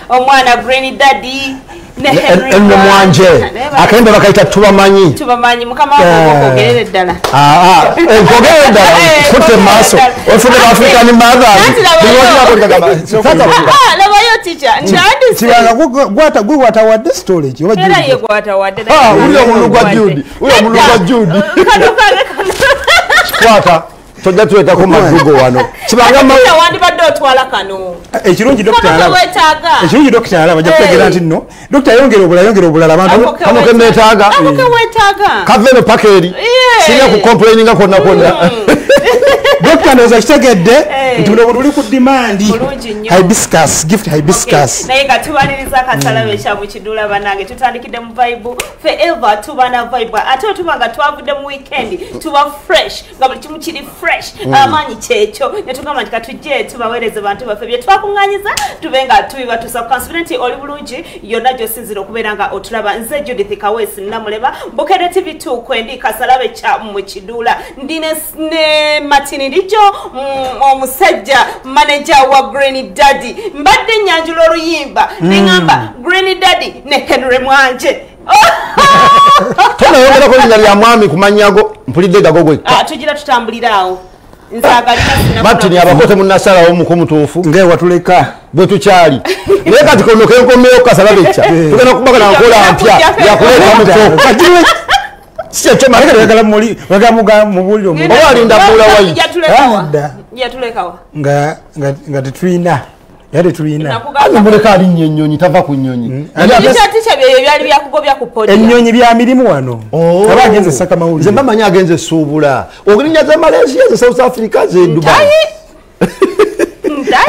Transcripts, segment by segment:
Omwana Green Daddy ne Mwanje akembe bakayita tubamanyi tubamanyi mukama wako kogerere ddala kogerere ddala kutte maaso ofude African mother. Labayo teacher ntandise kibanga gwata gwata wadde storage oba era ye gwata wadde uli omulu gwa Jude uli omulu gwa Jude kwata tojja tuletako madugo wano kibanga wandibadde otwala kano ekirungi doctor alaba ekirungi doctor alaba ajja kutegera nti nno doctor yongera obulala abantu kano ke neetaaga ako ke weetaaga kaveno pakeri sirina ku complaininga kwonna kwonna. Doctor ndowooza kitegedde nti buno buli ku demand hibiscus gift hibiscus. Naye nga tubaliriza akasalabe ekya Kidula bannange tutandikidde mu vibe forever tuba na vibe ate tuba nga twavudde mu weekend tuba fresh nga buli kimu kiri fresh amaanyi kyekyo ne tugamba nti katujje tubaweereze bantu baffe bye twakuŋŋaanyiza tube nga tubibatuusa ku kansubira nti oli bulungi yonna gy'osinziira okubeera nga otulaba. Nze Judith Kaweesi Namuleba Bukedde TV2 kwendi kasalabe kya mu Kidula ndi ne Martin Ndijo omusajja manager wa Green Daddy mbadde nyanjula oluyimba neŋŋamba Green Daddy ne Henry Mwanje. Tonayongerako linnya lya mwami ku mannya go mpulidde gago gwekka. Tugira tutambulira awo nzaagalina Martin abakote munnasalawo muko mutuufu nga watuleka bwe tukyali naye kati kono kenkomyeyo kasalabe kya tugenda kubagana nkola mpya yakuleeta muto nga tetulina yali tulina muleka alinnya ennyonyi tava ku nnyonyi ennyonyi bya mirimu wano aba agenze saka mawulire nze mbamanyi agenze suubula olinnya za Malaysia ze South Africa ze Dubai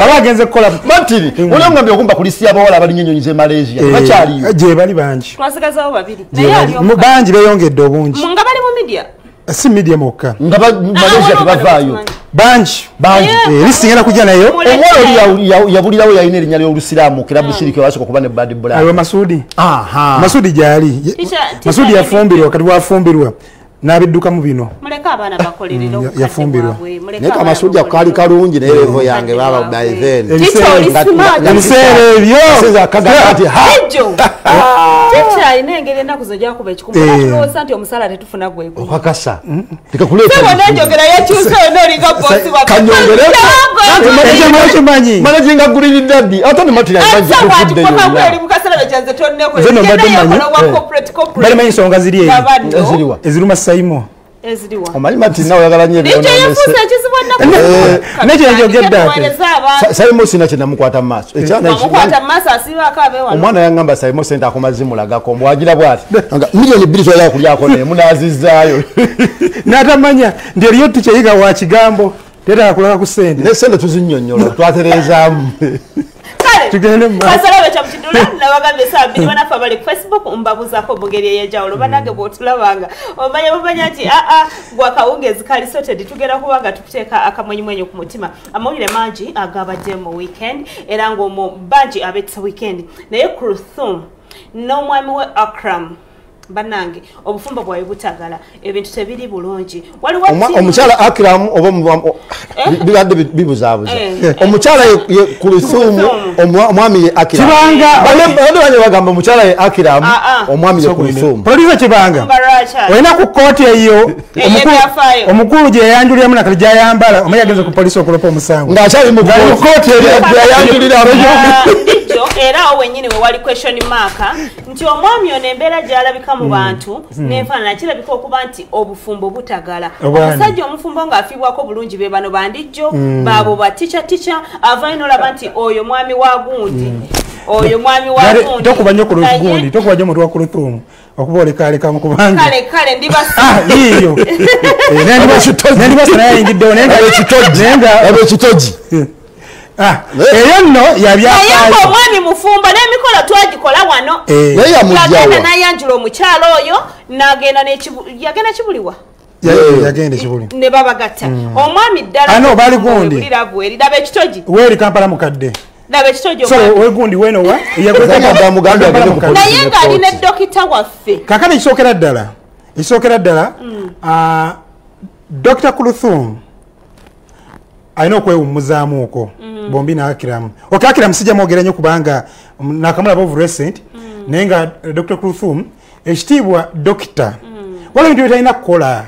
aba agenze kukola Martin olangambye okumba kulisi abawala abalinnya ennyonyi ze Malaysia bakyaliyo gye bali bangi twasigazawo babiri naye ali bangi beeyongedde obungi nga bali mu media si media mwokka nga Malaysia tebavaayo bangi bangi lisingana kujja nayo omwoyo oli yabulirawo yalina erinnya ly'olusiraamu kirabushiriki wasooka okuba ne Bad Black ayo Masudi Masudi gyali Masudi yafumbirwa kati wafumbirwa n'abiddukamu bino muleke abaana bakolerera yafumbirwa naye kamasudi akaali kalungi naye levo yange baba by then ebiseera ebyo teacher alina engeri ennaku zo gyakuba ekikumu atulowooza nti omusala tetufuna gwegwe okakasa tekakuleeta yakyusa yonna olinga bosi wakimanyi managinga Green Daddy ate ne Martin ali mukasala bekyanze tonnekobalima ensonga ziri eri eziruma Saimo eziriwa omanyi Martin nawe oyagala nnyo ebyo yafuusa ekizibu ennaku nekyo njogedde ate Saimo sina kye namukwata mu maaso ekyanamukwata mu maaso asiibako abeewano omwana yaŋŋamba Saimo sente akoma zimulagako mbwagira bw'ati nga 2 million toyagala kulyako naye munaazizaayo n'atamanya nti eriyo tukyeyiga wa kigambo tetaaga kulaga ku sente ne sente tuzinnyonnyola twatereezaamu kasalabe kya Mukidula nabagambye essaawa 2 bannaffe abali ku Facebook mbabuzaako mu ngeri ey'enjawulo bannange bw'otulabanga omanya bumanya nti gwa kawungeezi kali sorted tugenda kuba nga tukuteeka akamwenyumwenyu ku mutima. Amawulire mangi agabadde mu weekend era ng'omwo bangi abetsa weekend naye Kulthum n'omwami we Akram bannange obufumbo bwabwe butagala ebintu tebiri bulungi. Waliwo omukyala Akram oba bibadde bibuzaabuza omukyala ye Kulthum omwami ye Akram kibanga bagamba omukyala ye Akram omwami ye Kulthum producer kibanga olina ku kooti eyo omukulu gye yayanjuliramu nakati gyayambala omanyi agenze ku poliisi okulopa omusango ng'akyali mu kooti eyo gyeyayanjuliramu era awo wennyini we wali question mark nti omwami ono embeera gy'alabika mu bantu n'enfaanana kirabika okuba nti obufumbo butagala. Omusajja omufumbo ng'afiibwako bulungi be bano bandijjo baabo ba teacher avaayo n'olaba nti oyo mwami wa gundi oyo mwami wa gundi tokuba nnyo ku gundi tokuba nnyo omuntu wa Kulthum okuba olekalekamu kubanga kale kale ndibasa yiiyo nendibasa naye ayingiddewo naye nga ekitogi eyo nno yabyafaayo omwami mufumbo n'emikolo twagikola wano naye yamugyawa n'ayanjula omukyalo oyo n'agenda yagenda kibuliwa yagenda ekibuli ne babagatta omwami ddala ano bali gundi laba ekitogi weeri Kampala mukadde laba ekitogi sorry wegundi weno wa naye ng'ali ne dokita waffe kakati ekisookera ddala Dr. Kulthum alina okwewummuzaamuuko bombi n'Akiramu. Okay, Akiramu sijja mwogera nnyo kubanga nakamulaba of recent, naye nga Dr. Kulthum ekitiibwa dokita waliwo ebintu byetalina kukola,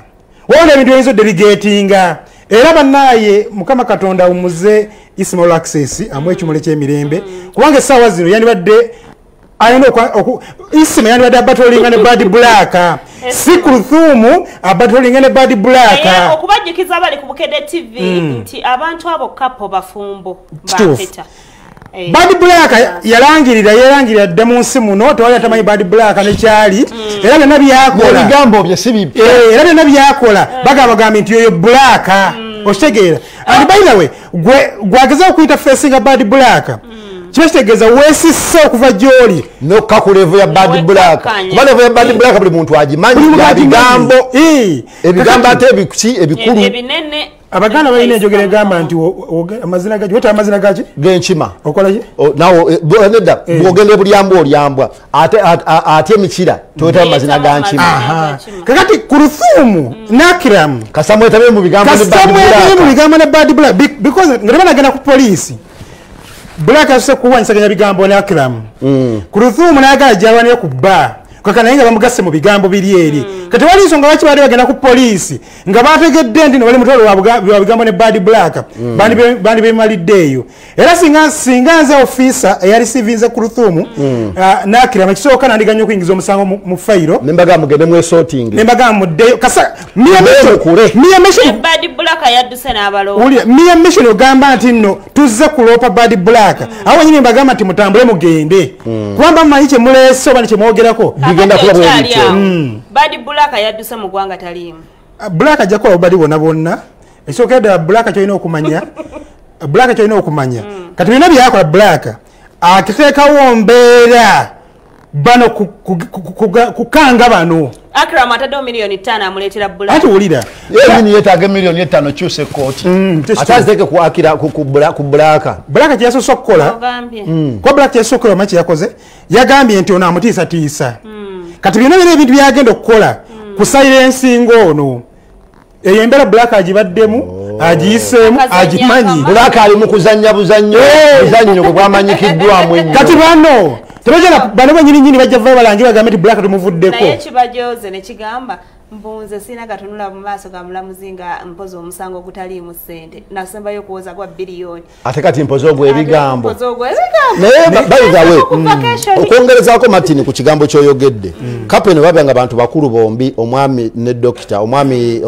waliwo ebintu by'oyinza odelegatinga. Era bannaye Mukama Katonda awummuze Ismail Access amuwe ekimuli ky'emirembe, kubanga essaawa zino yandibadde alina Ismail yandibadde abatolinga ne Bad Black, si Kulthum abatolinga ne Bad Black. Okubajjukiza abali ku Bukedde TV nti abantu abo kapo bafumbo bapeta. Bad Black yalangirira dda mu nsi muno, tewali atamanyi Bad Black nekyali, era byonna byakola ebigambo bye si bibi, era byonna byakola bagamba nti yoyo Black, okitegeera. And by the way, gwageza okuyita facinga Bad Black, kiba kitegeeza weesisse okuva gy'oli nokka ku level ya Bad Black, kuba level ya Bad Black buli muntu agimanyi ya bigambo, ebigambo ate ebikulu ebinene. Abaganda balina enjogera egamba nti amazina gaki, weta amazina gaki g'enkima okola ki? Nawo nedda bw'ogenda ebulyambwa olyambwa, ate emikira toweta amazina ga nkima. Kakati Kulthum n'Akiramu kasita mwetabe mu bigambo ne Bad Black, mu bigambo ne Bad Black, because nga tebanagenda ku poliisi, Black asose kuwanyisaganya bigambo ne Akiramu. Kulthum n'ayagala gy'alwanire ku bba, kaka naye nga bamugasse mu bigambo biri eri. Kati wali nsonga lwaki baali bagenda ku poliisi nga bategedde nti bali mutwalo wa bigambo ne Bad Black, bandi beemalidde eyo. Era singa nze ofiisa eyalisiivinze Kulthum n'Akiramu, ekisooka nandiganya okuyingiza omusango mu fayiro, ne mbagamba mugende mwesortinge, ne mbagamba muddeyo. Kasa Bad Black yadduse n'abaloopa. Miya mission ogamba nti nno tuzze kuloopa Bad Black, awo wennyini mbagamba nti mutambule mugende, kubanga mumanyi kye muleese oba ne kye mwogerako bigenda kuba bwe bityo. Bad Black yadduse mu ggwanga taliimu. Black ajja kukola obubadi bwonna bwonna. Ekisookera ddala Black ky'olina okumanya, Black ky'olina okumanya kati byonna byakola Black akiteekawo mbeera bano kukanga bano. Akram ataddewo miliyoni 5 amuleetera Black. Anti wulira yeye yeetaaga miliyoni 5 kyuse kkooti, ate aziteeke ku Akira ku Black. Black kye yasoose okukola, kuba Black kye yasoose okukola omanyi kye yakoze, yagambye nti ono amutiisatiisa. Kati byonna byonna ebintu byagenda okukola ku silensinga ono, eyo embeera Black agibaddemu, agiyiseemu, agimanyi. Black ali mu kuzannya buzannyo, buzannyo bwe bwamanyikiddwamu ennyo. Kati bano tebajja, bano bennyini bajja vaayo balange bagambe nti Black tumuvuddeko. Naye kibajoze ne kigamba mbunze sina gatunula mu maaso ga mulamuzi nga mpoza omusango ogutaliimu ssente, nasembayo okuwoza gwa biliyoni, ate kati mpoza ogw'ebigambo. Naye by the way, okwongerezaako Martin ku kigambo ky'oyogedde, kapo eno baba nga bantu bakulu bombi, omwami ne dokita, omwami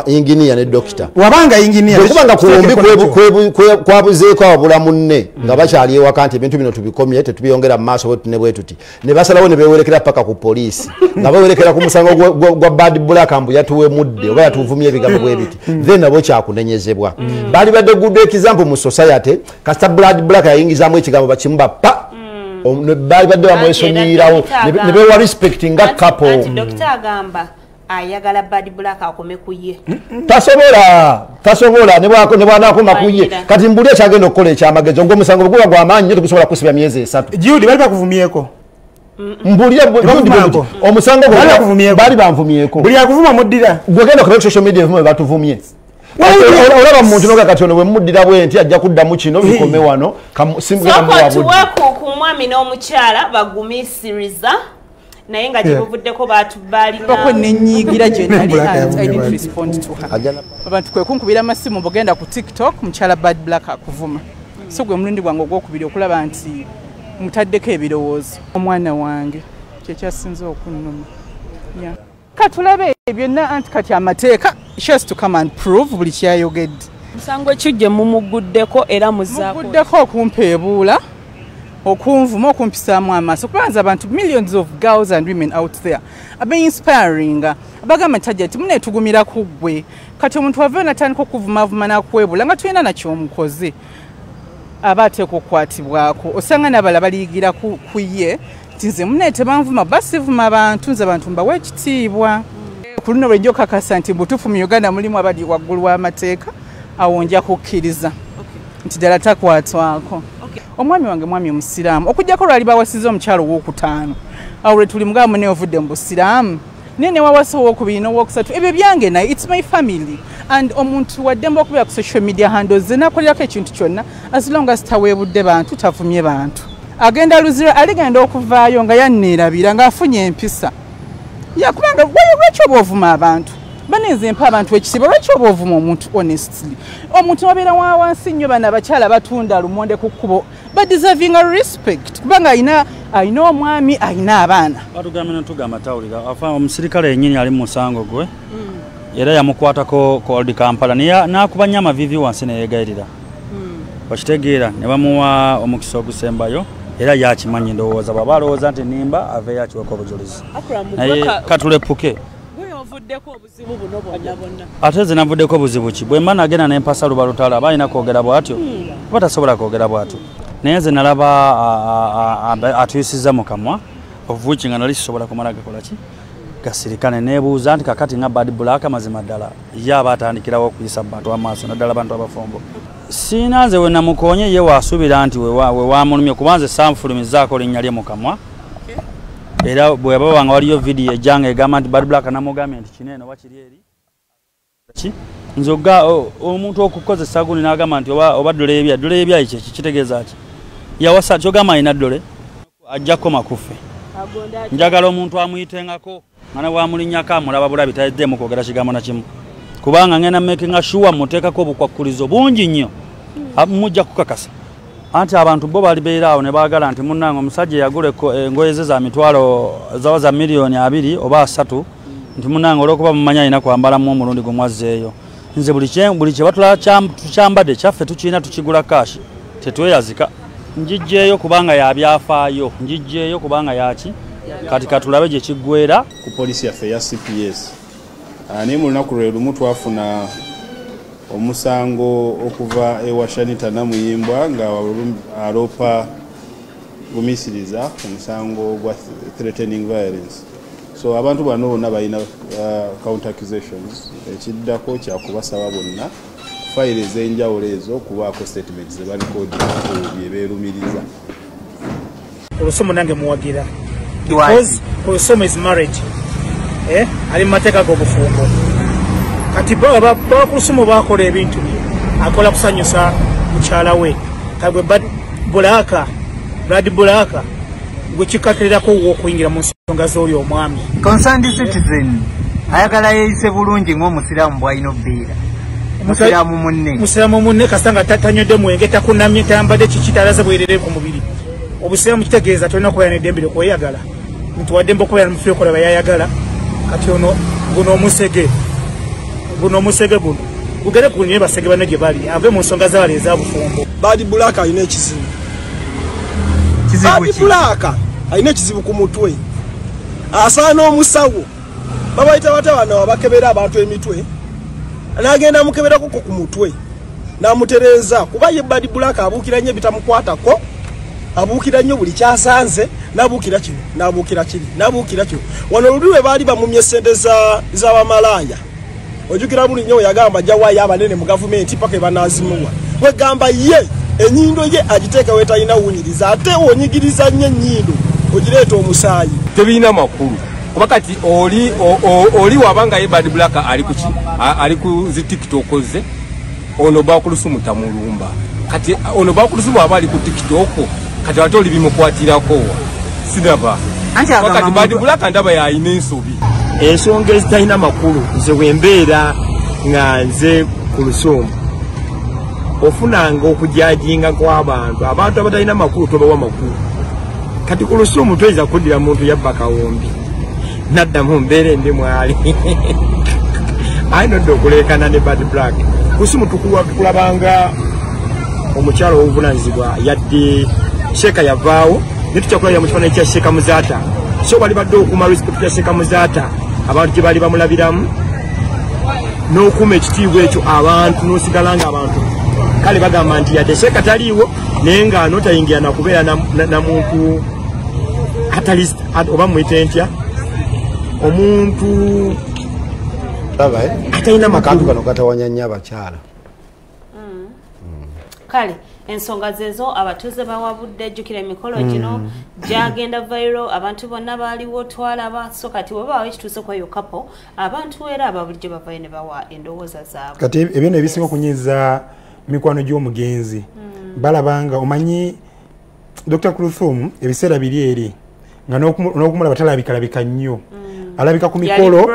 inginiya ne dokita, wabanga inginiya bwekubanga ku bombi kwabuzeeko ababula munne nga bakyali ewaka nti ebintu bino tubikomye tetubiyongera mu maaso bwe ne bwe tuti, ne basalawo ne beewerekera paka ku poliisi, nga beewerekera ku musango gwa Bad Black mbu yatuwemudde oba yatuvumye ebigambo bwe biti, then nabo kyakunenyezebwa. Baali badde good example mu society, kasita Bad Black yayingizaamu ekigambo bakimuba pa, baali badde bamwesonyiirawo ne beewa respect nga couple. Anti dokita agamba ayagala Bad Black akome ku ye. Tasobola ne bw'anaakoma ku ye. Kati mbuli ekyagenda okukola ekyamagezi, ogw'omusango bwe guba gw'amaanyi nnyo tegusobola kusibya myezi 3. Jude bali bakuvumyeko. Mbulira omusango bali banvumyeko. Buli akuvuma muddira. Gwegenda ku social media evume batuvumye. Olaba muntu noga kati ono bwe muddira bwe nti ajja kuddamu kino bikome wano. Tuweko ku mwami n'omukyala bagumisiriza, naye nga gyebuvuddeko batubalina. Bako nenyigira gye nali and I didn't respond to her. Abantu kwe kunkubira amasimu bogenda ku TikTok mukyala Bad Black akuvuma. So gwe mulundi gwange ogwokubiri okulaba nti mutaddeko ebirowoozo. Omwana wange kyekyasinze okunnuma. Katulabe byonna anti kati amateeka, she has to come and prove buli kyayogedde. Musango kijje mumuguddeko era muzaako. Muguddeko okumpa ebuula, okunvuma, okumpisaamu amaaso. Kubanza abantu millions of girls and women out there abe inspiring, abagamba nti ajja muneetugumira ku ggwe. Kati omuntu wavayo natandika okuvumaavuma n'akwebula nga tulina nakyomukoze, aba ateekwa okukwatibwako. Osanga n'abalala baliyigira ku ye nti nze munne tebanvuma, basivuma abantu, nze abantu mbawa ekitiibwa. Ku luno lwe nja okakasa nti mbutuufu mu Uganda mulimu abali waggulu w'amateeka, awo nja kukkiriza nti ddala takwatwako. Omwami wange mwami omusiraamu, okuggyako lwali bawasiza omukyalo owokutaano, awo lwe tuli mugamba munne ovudde mu busiraamu. Naye ne wawasa owokubiri n'owokusatu, ebyo byange naye, it's my family. And omuntu waddembe okubeera ku social media handles ze n'akolerako ekintu kyonna, as long as taweebudde bantu, tavumye bantu. Agenda Luzira aligenda okuvaayo nga yanneerabira ng'afunye empisa. Yakubanga lwaki oba ovuma abantu? Banenze mpa abantu ekitiibwa, lwaki oba ovuma omuntu honestly? Omuntu wabeera wa wansi nnyo, bano abakyala batunda lumonde ku kkubo, but deserving a respect kubanga alina omwami, alina abaana. Batugambye netugamba tawulira, afa omusirikale yennyini ali mu musango gwe era yamukwatako ku Old Kampala n'akuba nnyo amaviivi wansi ne yeegayirira. Bakitegeera ne bamuwa omukisa ogusembayo era yakimanyi, ndowooza bw'aba alowooza nti nimba aveeyo akiweko obujulizi. Naye katulepuke. Ate nze navuddeko buzibu ki? Bwe mba nagenda ne mpasa luba lutalo aba alina kwogera bw'atyo? Oba tasobola kwogera bw'atyo? Naye nze nalaba atuyisizza mu kamwa ovuki nga nali sisobola kumala gakola ki? Gasirikane. Neebuuza nti kakati nga Bad Black mazima ddala ye aba atandikirawo okuyisa mu bantu amaaso, naddala abantu abafumbo. Siina nze we namukoonye ye waasuubira nti we wamulumye, kuba nze saanfulumizaako linnya lye mu kamwa. Era bwe yababa nga waliyo vidiyo ejjanga egamba nti Bad Black namugambye nti kino eno oba kiri eri ki, nze omuntu okukozesa gundi n'agamba nti oba ddole ebya ddole ebyayi kye kitegeeza ki? Yawasa kyogamba alina ddole ajja kukoma ku ffe. Njagala omuntu amuyitengako nga ne bw'amulinnyako amulaba bulabi, tayeddeemu kwogera kigambo na kimu, kubanga ngenda makinga sure muteekako obukwakkulizo bungi nnyo, mujja kukakasa. Anti abantu bo balibeera awo ne baagala nti munnange omusajja yagula engoye ze za mitwalo zawa za 2,000,000 oba 3 nti munnange olw'okuba mumanyi alina kwambalamu omulundi gwe mwazzeeyo. Nze buli kye batulaba tukyambadde kyaffe tukirina, tukigula kashi, tetweyazika. Njijjeeyo kubanga yabyafaayo, njijjeeyo kubanga yaki. Kati katulabe gye kiggweera. Ku poliisi yaffe eya CPS naye mu lunaku lwe lumu twafuna omusango okuva ewa Shanita Namuyimbwa nga aloopa Gumisiriza ku musango gwa threatening violence. So abantu bano bonna balina counter accusations. Ekiddako kyakubasaba bonna fayiro ez'enjawulo ezo kubaako statements ze balikodi bye beerumiriza. Olusomo nange muwagira because Olusomo is marriage, ali mu mateeka g'obufumbo. Kati Bakulusumu bakola ebintu bye akola kusanyusa mukyala we. Kagwe Bad Black gwe kikakkirirako wo okuyingira mu nsonga z'oli omwami. Concerned citizen ayagala yeeyise bulungi ng'omusiraamu bw'alina obbeera. Musiraamu munne. Musiraamu munne kasanga tatanywedde mwenge, takunamye, tayambadde kiki, talaze bwerere ku mubiri. Obusiraamu kitegeeza tolina kubeera n'eddembe lyokweyagala. Nti waddembe okubeera n'omufu okola by'ayagala. Kati ono guno omusege. Guno omusege guno gugere ku nnyo basege banne gye bali, ave mu nsonga z'abali ez'obufumbo. Bad Black alina ekizibu. Bad Black alina ekizibu ku mutwe. Asaana omusawo. Babayita batya bano abakebera abantu emitwe? N'agenda amukeberako ku mutwe n'amutereeza, kuba ye Bad Black abuukira nnyo ebitamukwatako, abuukira nnyo buli kyasanze, n'abuukira kino, n'abuukira kiri, n'abuukira kino. Wano luli we baali bamumye ssente z'abamalaaya. Ojjukira buli nnyo yagamba ajja waayo abanene mu gavumenti paka ebanazimuwa. Wegamba ye ennyindo ye agiteeka wetalina wunyiriza, ate onyigiriza nnyo ennyindo ogireeta omusaayi. Tebirina makulu kuba kati oli wabanga ye Bad Black ali ku ki, ali ku zi TikTok ze, ono Bakulusumu tamulumba. Kati ono Bakulusumu aba ali ku TikTok, kati ate oli bimukwatirako wa siraba. Kati Bad Black ndaba yalina ensobi. Ensonga ezitalina makulu nze bwe mbeera nga nze ku Lusumu ofunanga okujajinga kw'abantu, abantu abatalina makulu tobawa makulu. Kati ku Lusumu toyinza kuddira muntu yabba kawombi nadda mu mbeera embi mwali ayi nodda okuleekana ne Bad Black. Ku Lusumu tukulabanga omukyalo ow'obuvunaanyizibwa, yadde Sheeka yavaawo naye tukyakulabira mu kifaananyi kya Sheeka Muzaata. So bali badde okuuma respect ya Sheeka Muzaata abantu gye baali bamulabiramu n'okuuma ekitiibwa ekyo abantu n'osigala nga abantu kale bagamba nti yadde Sheeka taliiwo naye nga n'otayingira nakubeera na muntu atali oba muyite ntya omuntu atalina akantu kano katawanya nnyo abakyala. Kale ensonga zezo abatuuze bawabudde, jjukira emikolo gino gyagenda viral, abantu bonna baaliwo twalaba. So kati webaawo ekituuse ku eyo couple, abantu era aba bulijjo bavayo ne bawa endowooza zaabwe. Kati ebyo ebisinga okunyiiza mikwano gy'omugenzi, balabanga omanyi Dr. Kuluthum ebiseera biri eri nga n'okumulaba talabikalabika nnyo, alabika ku mikolo,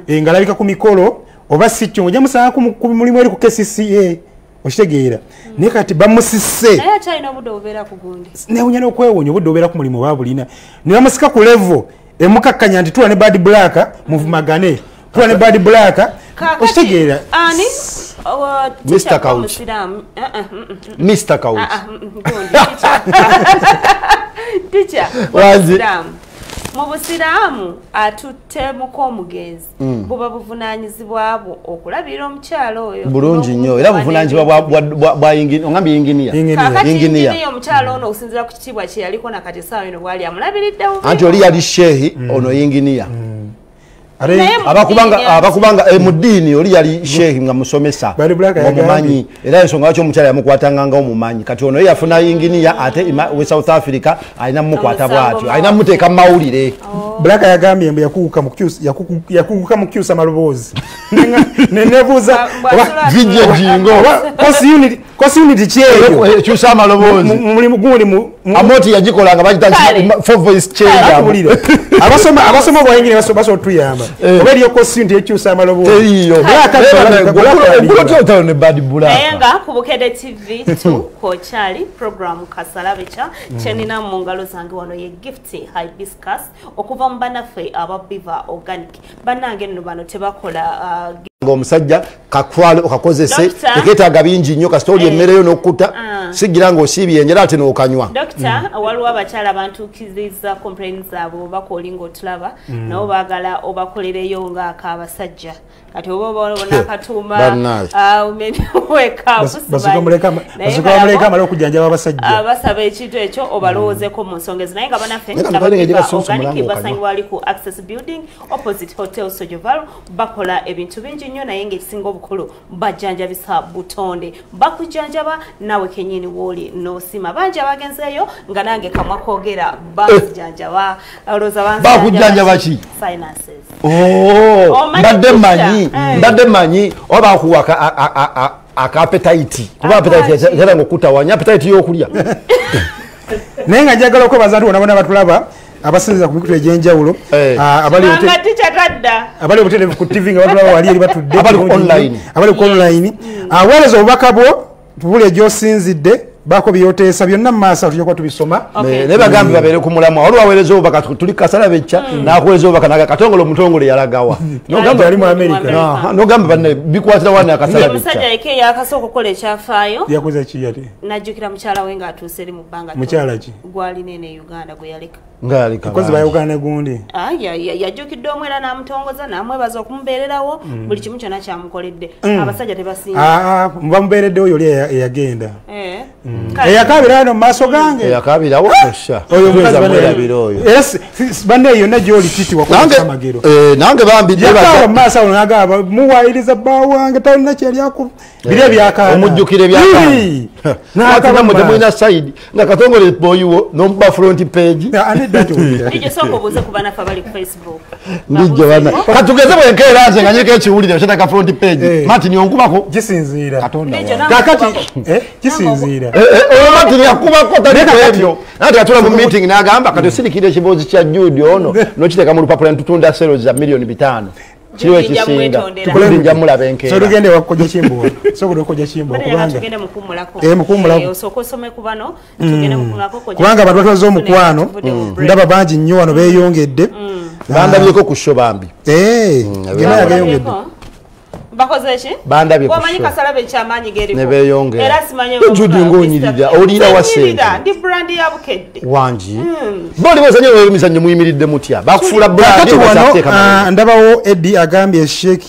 nga alabika ku mikolo oba si kyo ojja musanga ku mulimu eri ku KCCA, okitegeera. Naye kati bamusise, naye akyalina obudde obubeera ku gundi, newunya n'okwewuunya obudde obubeera ku mulimu oba bulina, ne bamusika ku level emukakkanya nti tula ne Bad Black muvumagane, tula ne Bad Black, okitegeera. Ani Mr. Couch, Mr. Couch, teacher mu busiraamu atutte omugenzi, buba buvunaanyizibwa bwo okulabirira omukyalo oyo bulungi nnyo, era buvunaanyizibwa bwa ongambye yinginiya. Yinginiya omukyalo ono okusinziira ku kitiibwa kye yaliko nakati essaawa eno bwali amulabiridde bubi. Anti oli yali shehi, ono yinginiya. Abakubanga mu ddiini oli yali shehi nga musomesa omumanyi, era ensonga lwaki omukyala yamukwatanga nga omumanyi. Kati ono ye yafuna yinginiya ate we South Africa alina mumukwata bw'atyo, alina mumuteeka mu mawulire. Black yagambye mbu yakuguka mu kukyusa maloboozi. Nenebuuza vijje jingo kosi unit kyeyo ekyusa amaloboozi mulimu gundi mu amoti yagikolanga bagita for voice change. Abasoma bwayingini basobola otuyamba oba eriyo kosi unit ekyusa amaloboozi teriyo. Ne Bad Black. Naye nga ku Bukedde TV 2 kokyali program Kasalabecha kyenina mu ngalo zange wano ye gift hibiscus okuva mu bannaffe aba Biva Organic. Bannange nno bano tebakola ng'omusajja kakwale okakozese tekeetaaga bingi nnyo, kasita olya emmere yo n'okkuta, sigira ng'osiibye enjala ate n'okanywa. Dokita, waliwo abakyala bantuukiriza complaints zaabwe oba oli ng'otulaba nabo baagala obakolereyo ng'akabasajja. Kati oba obona akatuuma basooka amale okujjanjaba abasajja, basaba ekintu ekyo obalowoozeko mu nsonga ezo. Naye nga bannaffe Organic basangibwa wali ku Access Building opposite Hotel Sojoval, bakola ebintu bingi nnyo, naye ng'ekisinga obukulu bajjanjabisa butonde, bakujjanjaba naawe kennyini w'oli n'osima. Bangi abagenzeeyo nga nange kamwa koogera banjanjaba, olowooza bakujjanjaba ki? Finances. Mbadde mmanyi oba bakuwa aka appetite, kuba appetite era ng'okutawanya appetite y'okulya. Naye nga njagala okwebaza nti bonna batulaba abasinziira ku mikutu egy'enjawulo, abali obutereevu ku TV nga batulaba wali eri batudde, abali ku online, aweereza obubaka bwo tubule gy'osinzidde, baako byoteesa byonna mu maaso tujja kuba tubisoma. Naye bagambe babeere ku mulamwa. Waliwo aweereza obubaka tuli Kasalabecha n'akuweereza obubaka naga Katongole omutongole yalagawa, n'ogamba yali mu Amerika, n'ogamba banne bikwatira wano Akasalabecha. Omusajja yeke yakasooka okukola ekyafaayo. Yakoze ki ate? Najjukira mukyala we ng'atuuse eri mu bbanga mukyala ki gwalina eno e Uganda gwe yaleka. Kozi bayawukana ne gundi. Yajjukidde omu era n'amutongoza n'amwebaza okumubeererawo buli kimu kyonna kyamukoledde. Abasajja tebasinga. Bamubeereddewo yoli eyagenda. Eyakaabira wano mu maaso gange. Eyakaabirawo osha. Oyo mwerabira oyo. Era banne yonna gy'oli titi wakola amagero. Nange bambi yakaaba mu maaso awo n'agamba muwaayiriza bba wange talina kye yali aku. Biri ebyakaana. Omujjukire ebyakaana. N'akaaba mwe temulina side nga Katongole boyiwo n'omuba front page. Ndijo sooka obuuze ku bannaffe abali ku Facebook. Ndijo bana. Katugeze bwe nkeera nze nga nyeko ekiwulire kyetaka front page. Martin onkubako. Gisinziira. Katonda. Kakati gisinziira. Oyo Martin yakubako tali ebyo. Nanti atula mu meeting n'agamba kati osirikira ekiboozi kya Jude ono n'okiteeka mu lupapula ntutunda sales za milioni 5. Kiriwo ekisinga. Nja mulaba enkeera. So tugende wa Kojja Kimbowa. Sobola okojja Kimbowa kubanga tugende mukummulako. Mukummulako. Osooka osome ku bano tugende mukummulako Kojja. Kubanga abantu batwaza omukwano ndaba bangi nnyo wano beeyongedde. Bandabyeko ku show bambi. Gena yageyongedde. Bakoze ki? Bandabye ku show. Omanyi Kasalabe kyamaanyi geriko. Ne beeyongera. Era simanyi Jude ng'onyirira, oliira wa ssente. Ndi brand ya Bukedde. Wangi. Boli bazanye emizannyo muyimiridde mutya? Bakufuula brand. Kakati wano ndabawo Eddie agambye Sheikh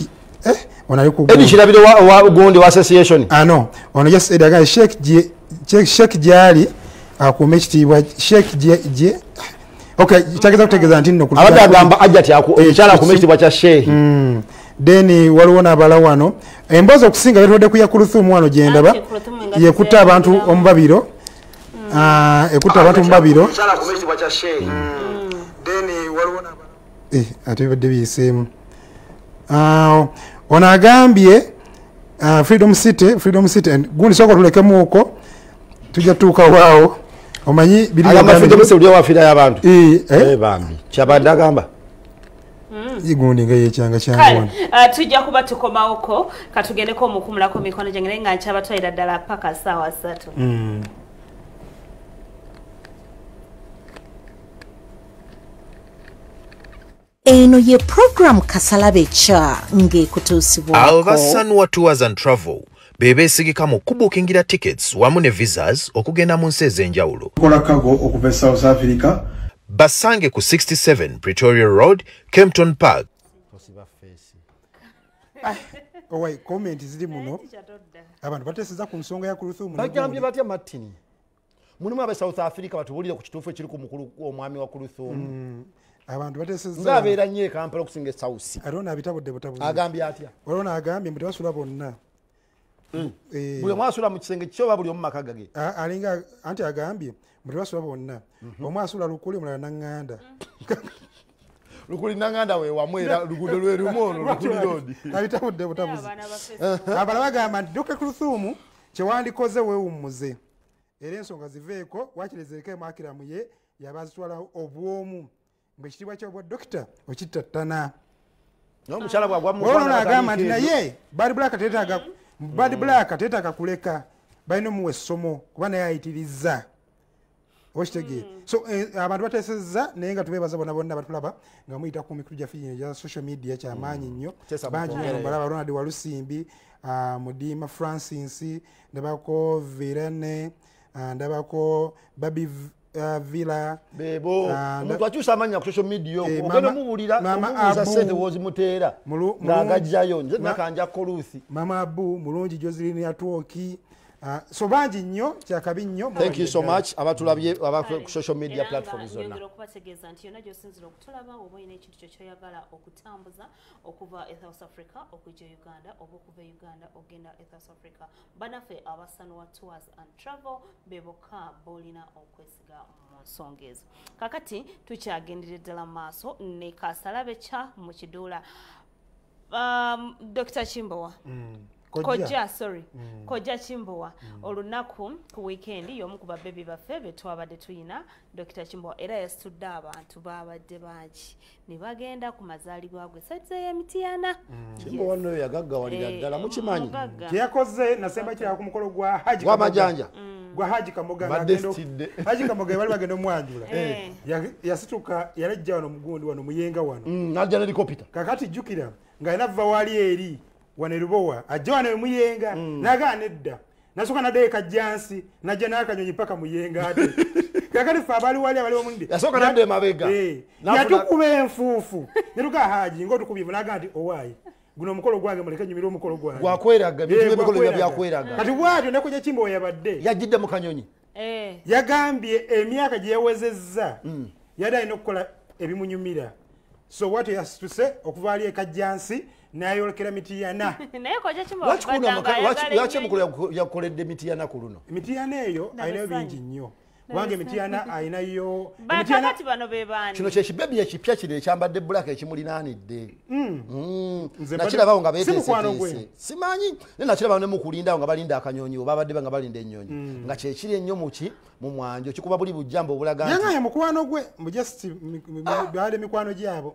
ono ali ku Eddie Kirabire wa gundi wa association. No. Ono just Eddie agambye Sheikh gyali akuume ekitiibwa Sheikh gye. Okay, kyageza kutegeeza nti nno abadde agamba ajja ti ekyala akuume ekitiibwa kya Sheikh. Then waliwo n'abala wano emboozi okusinga betwadde ku ya Kuluthumu wano gyendaba yekutta abantu omubabiro, ekutta abantu omubabiro. Then waliwo n'abala ate bibadde biyiseemu. Ono agambye Freedom City and gundi soko tulekemu uko tujja tuuka waawo omanyi biri agamba Freedom City uli wafira y'abantu bambi kyabadde agamba igundi nga yekyanga kyangu. Tujja kuba tukomawoko katugendeko omukumulako mikono gyange naye nga nkyabatwalira ddala paka ssaawa 3. Eno ye program Kasalabe Cha ng'ekutuusibwako Alvasanwa Tours and Travel bebeesigika mu kubukingira tickets wamu ne visas okugenda mu nsi ez'enjawulo. Kola cargo okuva e South Africa. Basange ku 67 Pretoria Road, Kempton Park. Owai comment ziri muno. Abantu bateeseza ku nsonga ya Kuluthumu. Bagambye batya Martin? Mulimu abe South Africa batubuulire ku kituufu ekiri ku mukulu omwami wa Kuluthumu. Abantu bateeseza ng'abeera nnyo e Kampala okusinga e South. Arona abitabudde butabuzi. Agambye atya? Arona agambye mbu tebasula bonna. Buli omu asula mu kisenge kye oba buli omu maka gage? Alinga anti agambye mbu tebasula bonna. Omu asula Lukuli omulala Naŋŋanda. Lukuli Naŋŋanda we wamu era luguudo lwe lumu olwo Lukuli Road. Abitabudde butabuzi. Abalala bagamba nti Dr. Kuluthumu kyewandikoze weewummuze. Era ensonga ziveeko waakirezereko Akiramu ye yabazitwala obwomu. Mbu ekitiibwa ky'obwa dokita okitattana. N'omukyala bw'agwa mu mukwano agamba nti naye Bad Black teetaaga Bad Black teetaaga kuleka balina omuwa essomo kuba naye ayitiriza. Okitegeera. So abantu bateesezza naye nga tubeebaza bonna bonna batulaba nga muyita ku mikutu gyaffe egya social media kyamaanyi nnyo. Bangi nnyo mbalaba Ronald Walusimbi, Mudima Francis, ndabako Virene, ndabako Babi Villa bebo omuntu akyusa amannya ku social media ogenda omubuulira omubuuza ssente w'ozimuteera ng'agajjayo nze nakanja Koluthi Mama Abu Mulungi Joseline Atwoki. So bangi nnyo kyakabi nnyo. Thank you so much abatulabye aba ku social media platforms zonna. Nyongera okubategeeza nti yonna gy'osinziira okutulaba oba olina ekintu kyo ky'oyagala okutambuza okuva e South Africa okujja Uganda oba okuva e Uganda okugenda e South Africa, bannaffe abasanwa Tours and Travel be bokka b'olina okwesiga mu nsonga ezo. Kakati tukyagenderera ddala maaso ne Kasalabe Cha mu kiduula. Dr. Kimbowa Kojja, sorry. Kojja Kimbowa olunaku ku weekend y'omu ku babebi baffe be twabadde tuyina Dr. Kimbowa era yasitudde abantu babadde bangi ne bagenda ku mazaalibwa gwe saizi y'Emityana. Kimbowa nno yagaggawalira ddala mukimanyi. Kye yakoze nasemba kirala ku mukolo gwa Haji Gw'amajanja. Gwa Haji Kamoga Haji Kamoga bali bagenda omwanjula. Yasituka yalejja wano mugundi wano Muyenga wano. N'ajja ne helicopter. Kakati jjukira ng'alina vva wali eri wano Lubowa ajja wano Muyenga n'agaana edda nasooka n'addayo e Kajjansi n'ajja n'akanyonyi paka Muyenga ate kakati ffe abaali wali abali omundi yasooka n'adda emabega yatukuba enfuufu ne tugaa Haji ng'otukubye n'agaa nti owaayi guno omukolo gwange muleke nyumire omukolo gwange gwakweraga ebintu by'emikolo biba byakweraga. Kati bw'atyo ne Kojja Kimbowa yabadde yajjidde mu kanyonyi yagambye emyaka gye yawezezza yali alina okukola ebimunyumira. So bw'atyo yasituse okuva ali e Kajjansi n'ayolekera Mityana. Naye Kojja Kimbowa lwaki omukulu yakoledde Mityana ku luno? Mityana eyo alinayo bingi nnyo. Kubanga Mityana alinayo bakakati bano be baani? Kino kye kibebi ekipya kino ekyambadde black ekimulinaanidde. Nakirabawo nga beeteeseteese. Simanyi naye nakirabawo ne mukulindawo nga balinda akanyonyi oba babadde nga balinda ennyonyi nga kyekiri ennyo muki mu mwanjo kikuba buli bujjambo obulaga nti yangaye mukwano gwe mu just baale mikwano gyabo.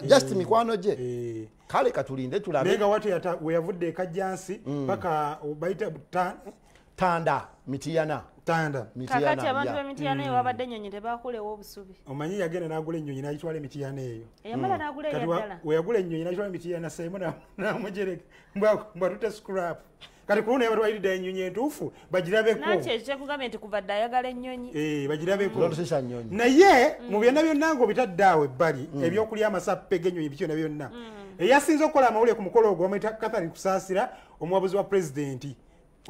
Just mikwano gye. Kale katulinde tulabe. Naye nga watu we yavudde e Kajjansi paka bayita Tanda Mityana. Tanda kakati abantu b'Emityana eyo babadde ennyonyi tebakulewo obusubi. Omanyi yagenda n'agula ennyonyi n'agitwala Emityana eyo. Eyamala n'agula eyaddala. We yagula ennyonyi n'agitwala Emityana Saimu n'amujereka mbwatute scrap. Kati ku luno yabatwalidde ennyonyi entuufu bagirabeko. Nakyo ekyo kyekugambye nti kuva dda ayagala ennyonyi. Bagirabeko. Naye mu byonna byonna ng'obitadde awo ebbali ebyokulya amasappe g'ennyonyi biki byonna byonna. Eyasinze okukola amawulire ku mukolo ogwo bamuyita Catherine Kusaasira omuwabuzi wa pulezidenti.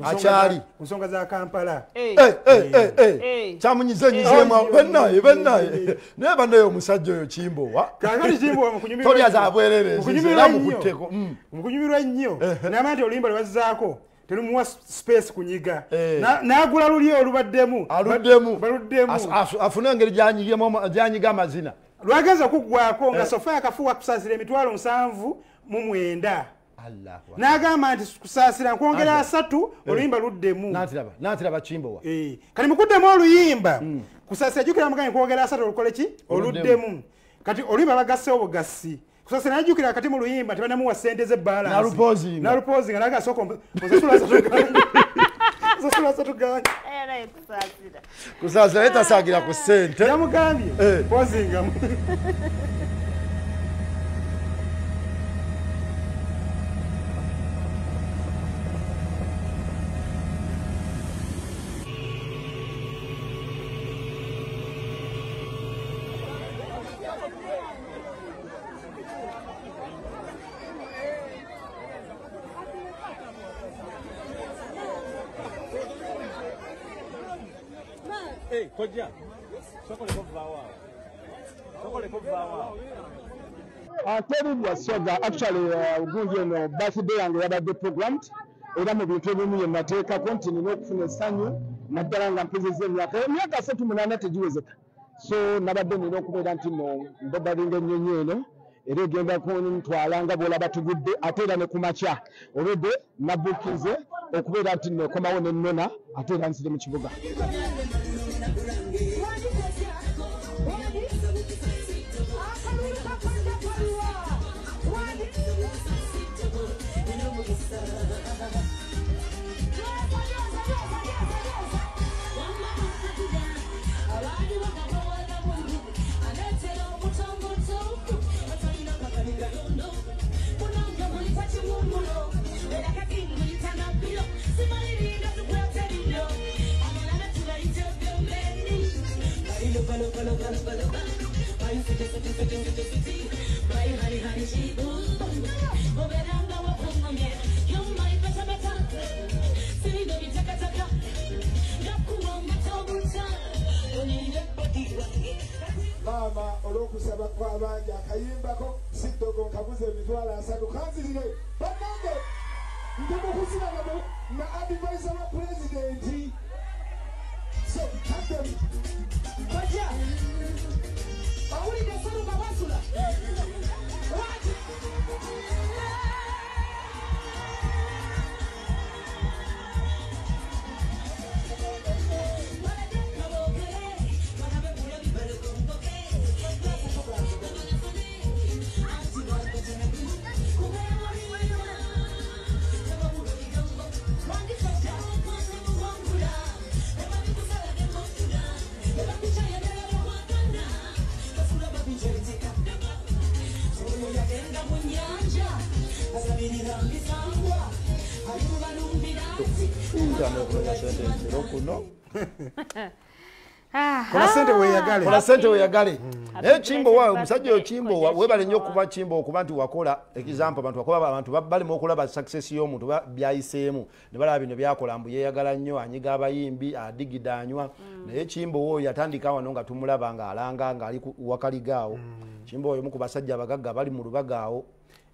Akyali ku nsonga za Kampala. Kyamunyize nyizemu bannaye bannaye naye bannaye omusajja oyo Kimbowa. Kaakati Kimbowa mukunyumirwa tolya za bwerere era mukutteko mukunyumirwa nnyo n'amanya nti oluyimba lwe bazzaako terumuwa space kunyiga n'agula luli olubaddemu aluddemu baluddemu afune engeri gyanyiga amazina lwageza okuggwako nga Sofa Kafuwa kusaasira 79,000. N'agamba nti kusaasira nkwongera 3 oluyimba luddemu. Nantiraba Kimbowa. Kati mukuddemu oluyimba kusaasira jjukira mugambe nkwongera 3 olukole ki oluddemu. Kati oluyimba bagasseewo bugasi. Kusaasira najjukira kati mu luyimba tebanamuwa ssente ze balance. Nalupozinga n'agasooka osasula 3 gange. Osasula 3 gange. Kusaasira yetasaagira ku ssente. Yamugambye pozinga. Teri Soga actually gundi eno birthday yange yabadde programmed era mu bintu ebimu ye nateekako nti nina okufuna essanyu naddala nga mpezezza emyaka 38 tegiwezeka so nabadde nina okubeera nti no mbodalinga ennyonyi eno era egenda kuntwala nga bw'olaba tugudde ate era ne ku makya olwedde nabuukize okubeera nti nekomawo nennona ate era nzire mu kibuga. Mama olw'okusaba kw'abangi akayimbako si ddogo nkabuza 30,000 kanzirire bannange ndi mu kusinana na advisor wa pulezidenti so kaddem Kojja awulidde Sseruga bwasula lwaki Kola sente weyagale. Kola sente weyagale. Naye Kimbowa omusajja oyo Kimbowa webale nnyo okuba Kimbowa okuba nti wakola example abantu wakola abantu balema okulaba success y'omuntu byayiseemu ne balaba bino byakola mbu yeeyagala nnyo anyiga abayimbi adigida anywa. Naye Kimbowa oyo yatandika wano nga tumulaba ng'alanga ng'ali wakaliga awo. Kimbowa oyo omu ku basajja abagagga bali mu Lubaga awo.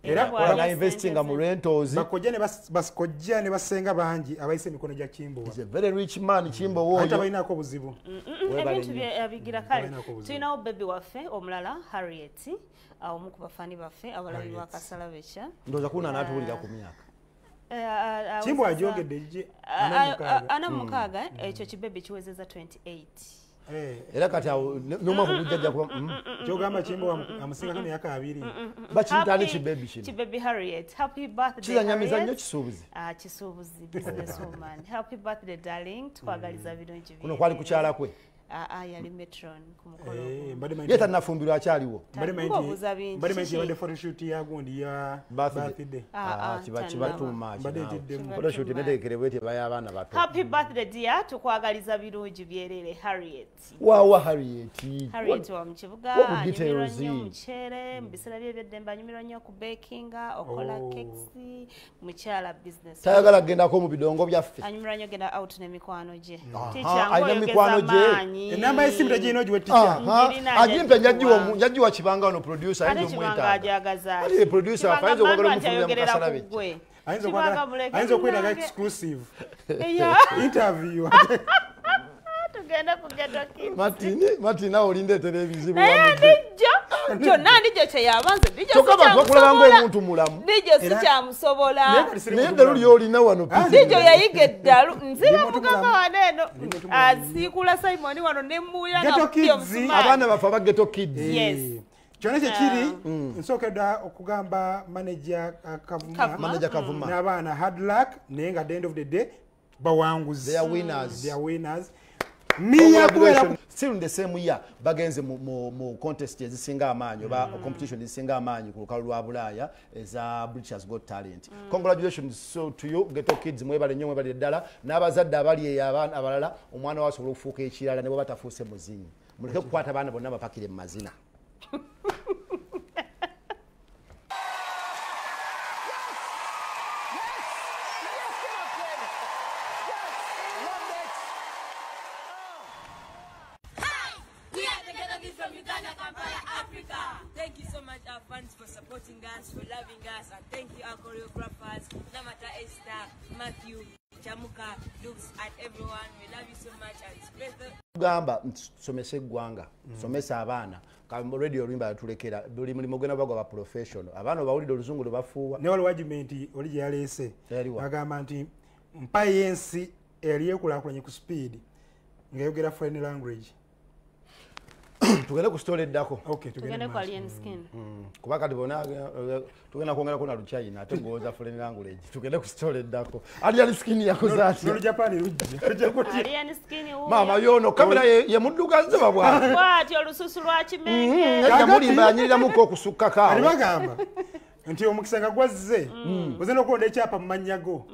Era na investinga mu rentals. Bakojja ne basikojja ne basenga bangi abayise emikono gya Kimbowa. He's a very rich man Kimbowa oyo. Ate balinako obuzibu. Ebintu byabigira kale. Tulinawo baby waffe omulala Harriet omu ku bafaani baffe abalabi ba Kasalabecca. Ndowooza kuna anaatuwulira ku myaka. Kimbowa ajogedde gye 46 ekyo kibebi kiwezezza 28. Era kati awo n'omwaka ogujja kuba kyogamba Kimbowa amusingako emyaka 2. Bakiyita kibebi kino? Kibebi Harriet. Happy birthday. Kizannyamiza nnyo kisuubuzi. Kisuubuzi business woman. Happy birthday darling. Tukwagaliza birungi bingi. Kuno kwali kukyala kwe. Yali metron ku mukolo. Ye tannafumbirwa akyaliwo. Mbadde manyi yabadde photoshoot ya gundi ya birthday. Kiba too much. Photoshoot netegekerebwe eti baya abaana bato. Happy birthday dear, tukwagaliza birungi byerere Harriet. Wawa Harriet. Harriet wa mu kibuga, anyumirwa nnyo omuceere, mu biseera bye eby'eddembe anyumirwa nnyo okubakinga, okola cakes, mukyala business. Tayagala kugendako mu bidongo byaffe. Anyumirwa nnyo genda out n'emikwano gye. Alina mikwano gye. Enamba y'essimu tegirina ogiwe teacher. Agimpe njajjiwa Kibanga ono producer ayinza omwetaaga. Ali producer ayinza okwagala omufulumya mu Kasalabe. Ayinza okwetaaga exclusive interview. Tugenda ku Ghetto Kids. Martin nawe olindeetera ebizibu. Naye Dijjo kyonna Dijjo kye yabanze. Dijjo Kyokka abantu bakulaba ng'omuntu mulamu. Dijjo sikyamusobola. Naye eddalu ly'olina wano. Dijjo yayiga eddalu. Nzira mugamba wano eno. Asiikula Simon wano ne mmuwulira nga akubye omusumaali. Abaana baffe aba Ghetto Kids. Yes. Kyonna kye kiri nsookedda okugamba manager Kavuma. Manager Kavuma. N'abaana hard luck naye nga at the end of the day bawanguzi. They are winners. They are winners. Still in the same year bagenze mu contest ezisinga amaanyi oba competition ezisinga amaanyi ku lukalu lwa Bulaaya eza British Got Talent. Congratulations so to you Ghetto Kids, mwebale nnyo mwebale ddala n'abazadde abali eyo abaana abalala omwana wasobola okufuuka ekirala ne bwe batafuuse muzinyi. Muleke kukwata abaana bonna bapakire mu mazina. For supporting us, for loving us, and thank you our choreographers, Namata Esther, Matthew, Chamuka, Lux, and everyone. We love you so much and special. Gamba somesa eggwanga, somesa abaana. Radio oluyimba tulekera buli mulimu gwe nabagwa ba professional. Abaana bawulidde oluzungu lwe bafuuwa. Ne waliwo argument oli gye yaleese. Agamba nti mpa y'ensi eri ekulaakulanye ku speed ng'ayogera foreign language. Tugende ku story eddako. Okay, tugende ku Alien Skin. Kuba kati bonna tugenda kwongerako na Luchina ate ng'owoza foreign language. Tugende ku story eddako. Alien Skin yakoze atya? N'Olujapani lujja. Alien Skin wuuyo. Maama yono kamera ye muddugaze babwa. Bw'atyo olususu lwa kimenge. Nedda mulimba yanyiriramuko okusukkako awo. Ali bagamba nti omukisa nga gwazze oze n'okulonda ekyapa mu mannya go.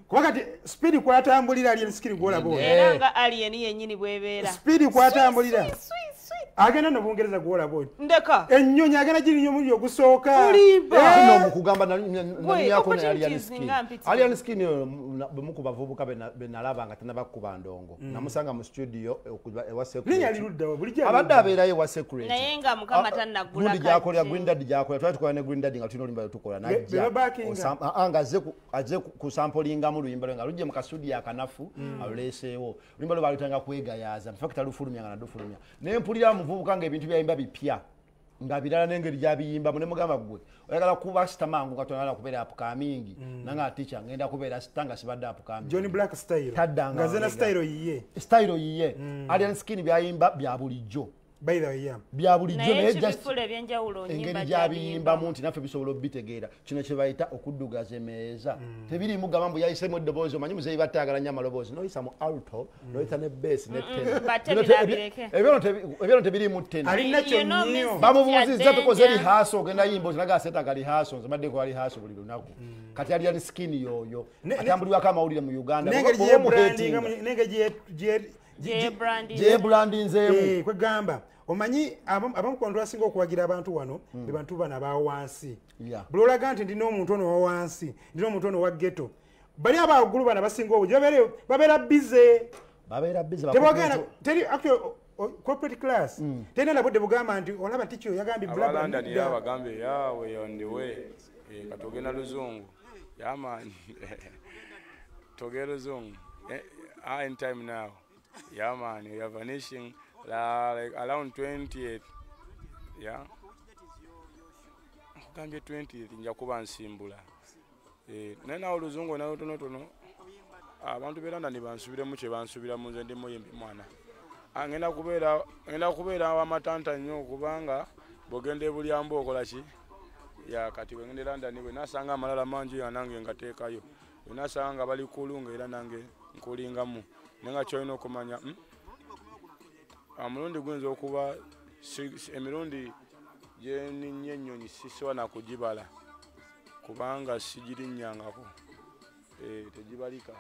Kuba kati speed kwatambulira Alien Skin gw'olaba oyo. Era nga Alien yennyini bw'ebeera. Speed kwatambulira. Agenda no Bungereza gw'olaba oyo. Ndeka. Ennyonyi agenda giri nnyo omuliro ogusooka. Olimba. No mukugamba nanyako ne Alien Skin. Alien Skin bwe mukuba bavubuka be nalaba nga tannabakuba ndongo. Namusanga mu studio ewa Secret. Linnya lirudda wa bulijjo. Abadde abeerayo ewa Secret. Naye nga Mukama tannaggula kati. Gy'akolera Green Daddy gy'akolera. Twali tukola ne Green Daddy nga tulina oluyimba lwe tukola n'ajja. Nga azze kusampolingamu oluyimba lwe nga lujje mu kasudiyo akanafu aluleeseewo. Oluyimba lwe baalutanga kwegayaaza. In fact alufulumya nga nadufulumya. Naye mpulira muvubuka nga ebintu byayimba bipya nga birala n'engeri gy'abiyimbamu ne mugamba ggwe oyagala kuba sita mangu nga toyagala kubeera upcoming nanga teacher ngenda kubeera sita nga sibadde upcoming. Johnny Black style. Taddanga nga zena style yiye. Style yiye. Alien Skin byayimba bya bulijjo. By the way, yeah. Bya bulijjo naye just engeri gy'abiyimbamu nti naffe bisobola obitegeera. Kino kye bayita okuddugaza emmeeza. Tebiriimu gamba mbu yayisemu eddoboozi omanyi muzeeyi battaagala nnyo amaloboozi n'oyisa mu alto n'oyita ne bass ne tenor. Ebyano tebiriimu tenor. Bamubuuzizza tukoze rehearsal ogenda yimba oti naga seetaaga rehearsal nze mbadde nkola rehearsal buli lunaku. Kati Alien Skin y'oyo atambulirwako amawulire mu Uganda. Gyebrandinzeemu. Kwegamba omanyi abamu ku bantu abasinga okuwagira abantu wano be bantu bano aba wansi. Buli olaga nti ndina omuntu ono owa wansi, ndina omuntu ono owa ghetto. Bali abawaggulu bano abasinga obungi babeera busy. Babeera busy. Tebagenda teri actually corporate class. Terina na budde bugamba nti olaba teacher yagambye bla bla. Aba London era bagambye yawe on the way. Katogenda luzungu. Yeah man. Togera luzungu. In time now. Yeah man, we are vanishing like around 20th. Yeah. Kugambye 20th nja kuba nsimbula. Naye nawe oluzungu nawe tonotono abantu b'e London bansubiremu kye bansubiramu nze ndi muyimbi mwana. Ngenda kubeera amatanta nnyo kubanga bw'ogenda e Bulyambo okola ki? Ya kati bwe ngenda e London bwe nasanga amalala mangi ya nange ngateekayo. Bwe nasanga bali kulunga era nange nkulingamu. Naye nga ky'olina okumanya Omulundi guyinza okuba emirundi gye nninnya ennyonyi sisobola na kugibala kubanga sigirinnyangako, tegibalika.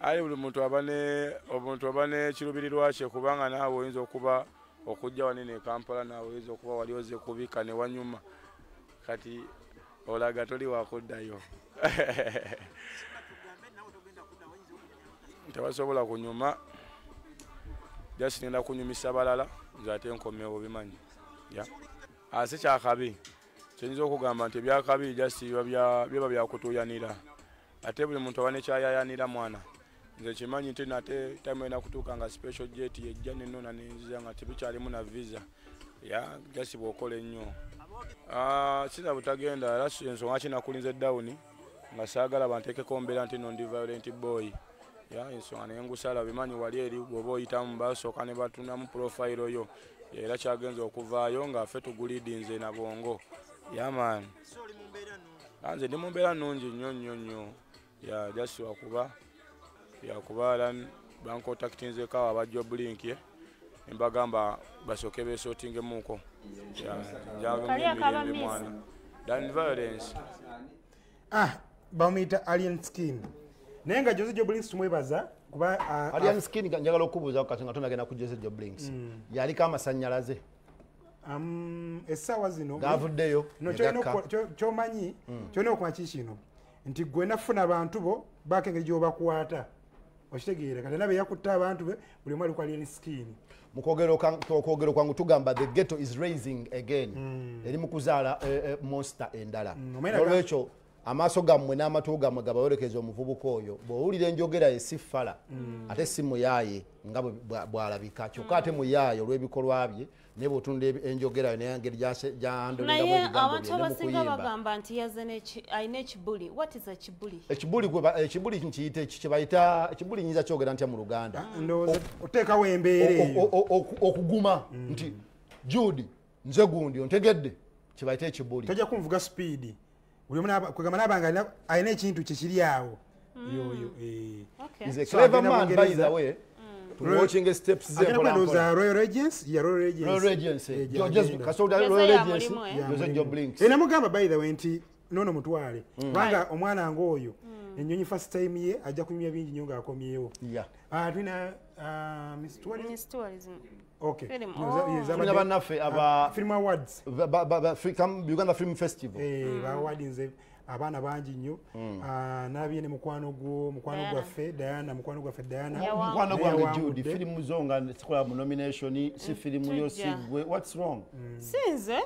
Aye buli muntu aba n'ekiruubirirwa kye, kubanga naawe oyinza okuba okujja wanene e Kampala, naawe oyinza okuba wali ozze kubika ne wanyuma, kati olaga toli wakuddayo. Tebasobola kunyuma, just ngenda kunyumisa balala, nze ate nkomewo bimanyi. Si kyakabi, kyenyinza okugamba nti ebyakabi just biba byakutuuyanira, ate buli muntu aba nekyayayanira mwana. Nze kimanyi nti nate time ena kutuuka nga special jet yejja nenona nenziza nga tebikyalimu na visa, just bw'okola ennyo. Sina butagenda, era ensonga ki nakulinze down nga saagala banteekeko mbeera nti no ndi violent boy. Ensonga naye ngusala bimanyi wali eri bw'oba oyitamu basooka ne batunamu profile yo, era kyagenza okuvaayo nga ffe tugulidinze na bwongo. Man, nze ndi mu mbeera nnungi nnyo nnyo nnyo. Just wakuba yakuba bankontaktinzeko awo aba Job Link, ne mbagamba basooke beesootingemuko. Njaga mwana than violence. Bamuyita Alien Skin, naye nga Jose Joblinks tumwebaza kuba Alien Skin, njagala okubuuza kati nga tonagenda ku Jose Joblinks, yaliko amasannyalaze? Essaawa zino gavuddeyo. No, kyomanyi kyolina okuba kikino nti gwe nafuna abantu bo baako engeri gy'obakwata, okitegeera? Kati nabe yakutte abantu be, buli omu ali ku Alien Skin. Mu kwogero kwangu tugamba the ghetto is raising again, eri mu kuzaala monster endala. Olwekyo amaaso gammwe n'amatu gammwe gabawerekeza omuvubuka oyo. Bw'owulira enjogera ye si fala, ate si muyaaye nga bw'alabika, kyokka ate muyaaye olw'ebikolwa bye, naye bw'otunda enjogera yo naye engeri gy'ahandlingamu Naye ebigambo abantu bye ne mu abasinga kuyimba. bagamba nti yazze alina ekibuli. What is a kibuli? Ekibuli ekibuli nkiyita eki kye bayita ekibuli, nyinza kyogera ntya mu Luganda? Ndowooza oteekawo embeera eyo. Okuguma nti Jude nze gundi ontegedde, kye bayita ekibuli. Tojja kunvuga speed, buli omu kwegamba naaba nga alina ekintu kye kiri awo yoyo. He's a clever man, by the way. To watching steps ze Agenda mpola kwendowooza mpola. Royal Regency, ya Royal Regency. Royal Regency. Gyagenda. Kasoda Jose Royal ya Regency. mulimu, eh? Jose Joe Blinks. Namugamba by the way nti nono mutwale, kubanga omwana ng'oyo ennyonyi first time ye ajja kunyumya bingi nnyo ng'akomyewo. Tulina Miss Tourism? Miss Tourism. Okay. Film. Yes, Oh. yes, Tulina bannaffe aba Film Awards. Uganda Film Festival. Bawadinze abaana bangi nnyo. Nabye ne mukwano gwo, mukwano Diana. gwaffe Diana, mukwano gwaffe Diana. Mukwano Naye gwange yawangudde. Jude, firimu zo nga sikola mu nomination, si firimu yo si Tujja. gwe. What's wrong? Sinze.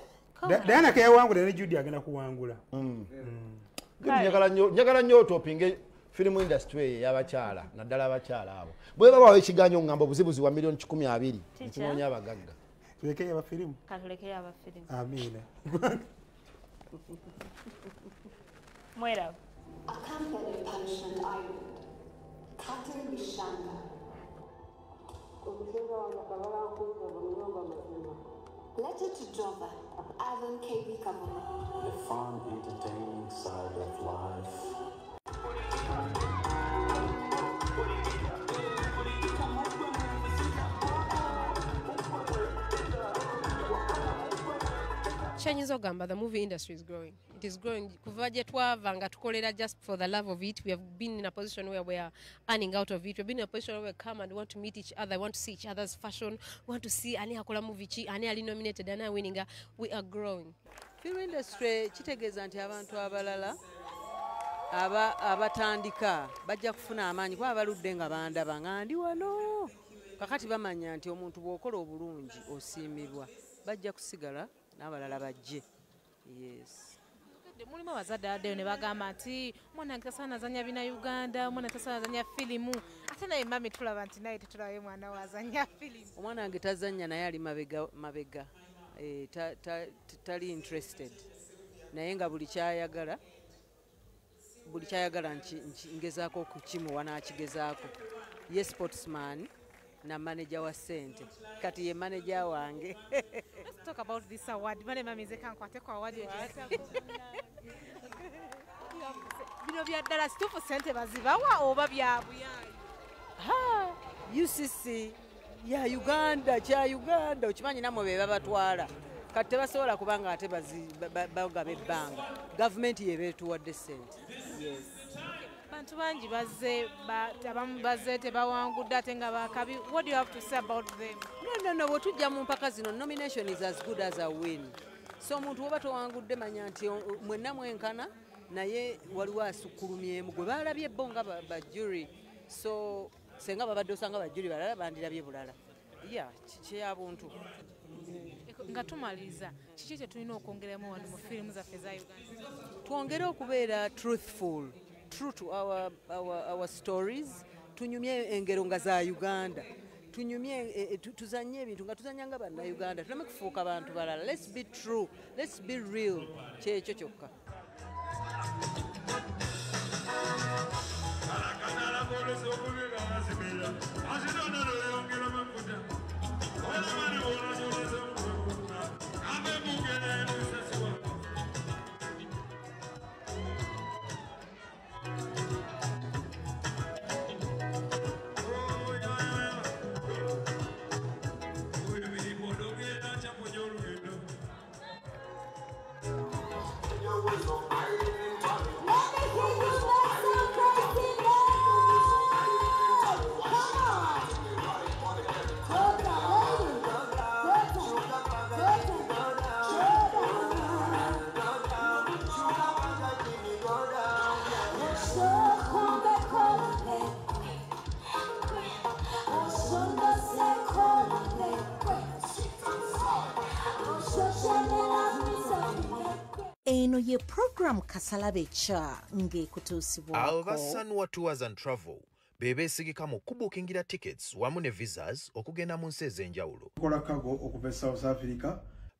Diana ke yawangudde ne Jude agenda kuwangula. Jude, njagala nnyo otopinge film industry eyo ey'abakyala, naddala abakyala abo. Bwe babawo ekiganyo ngamba obuzibuzi wa miliyoni 120, Teacher. nkinoonya abagagga. Tulekeyo aba firimu. Katulekeyo aba firimu. Amiina. Mweraba. Accompanied Punishment Island. Captain Bishanga. Letter to Jova, Ivan K.B. Kavuma. The fun, entertaining side of life. Kyenyinza okugamba, the movie industry is growing. It is growing. Kuva gye twava nga tukolera just for the love of it, we have been in a position where we are earning out of it. We've been in a position where we come and want to meet each other, want to see each other's fashion, want to see ani akola movie ki, ani ali nominated, ani winninga. We are growing. Film industry kitegeeza nti abantu abalala abatandika bajja kufuna amaanyi, kuba baludde nga bandaba nga ndi wano. Kakati bamanya nti omuntu bw'okola obulungi osiimibwa, bajja kusigala n'abalala bajje. Yes. Mulimu abazadde abaddeyo ne bagamba nti omwana wange tasaana azanya bina Uganda, omwana tasaana azanya firimu, ate naye mami tulaba nti naye tetulabayo mwana we azanya firimu. Omwana wange tazannya, naye ali mabega mabega, tali interested, naye nga buli kyayagala ngezaako okukimuwa n'akigezaako. Ye sportsman, Na manager wa ssente, kati ye manager wange. Let's talk about this award. Bane mami nze kankwateko award yo. Bino bya ddala situfu ssente bazibawa oba bya buyaayi? Ha, UCC ya Uganda, kya Uganda, okimanyi nammwe be babatwala. Kati tebasobola kubanga ate bagaba ebbanga. Gavumenti yebeetuwadde ssente. Yes. Bantu bangi bazze, abamu bazze tebawangudde ate nga bakabi. What do you have to say about them? No, bwe tujja mu mpaka zino, nomination is as good as a win. So omuntu bw'oba towangudde manya nti mwenna mwenkana, naye waliwo asukkulumyemu gwe baalabye bo nga ba jury. So senga babadde osanga ba jury balala bandirabye bulala. Yeah, kyabuntu. Nga tumaliriza, kiki kye tulina okwongeramu wano mu firimu zaffe eza Uganda? Twongere okubeera truthful, true to our stories. Tunyumye engero nga za Uganda, tunyumye, tuzanye ebintu nga tuzanya nga bannayuganda, tuleme kufuuka bantu balala. Let's be true, let's be real. Kyekyo kyokka. Eno ye program Kasalabecha ng'ekutuusibwako Aba Sanwa Tours and Travel be beesigika mu kubukingira tickets wamu ne visas okugenda mu nsi ez'enjawulo. Kola cargo okuva e South Africa.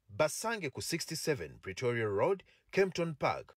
Basange ku 67 Pretoria Road, Kempton Park.